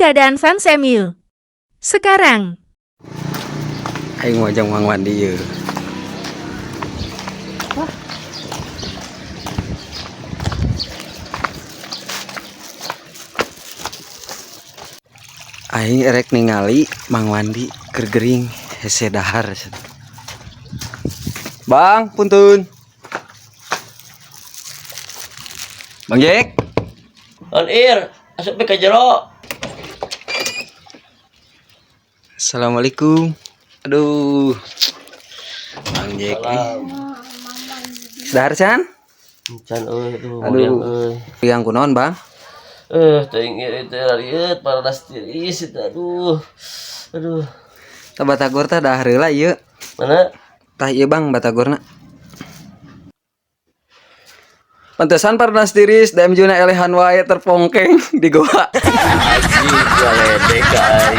keadaan fans MU sekarang. Aing wajang Mang Wandi ye. Aing erek ningali Mang Wandi keur gering hese dahar. Bang, punten. Bang Jack. On ear, asup ka jero. Assalamualaikum. Aduh. Bang Jack. Dahar can? Can euy tuh, Aduh. euy. Yang kunaon, Bang? Eh, teuing ieu teh rariet paradas tiris itu aduh. Aduh. Tah batagor tah dahar heula ieu. Mana? Tah ieu Bang batagorna. Pantesan parnas tiris DM juna elehan wae terpongkeng di goa. Anjing, gua ledek ka aing.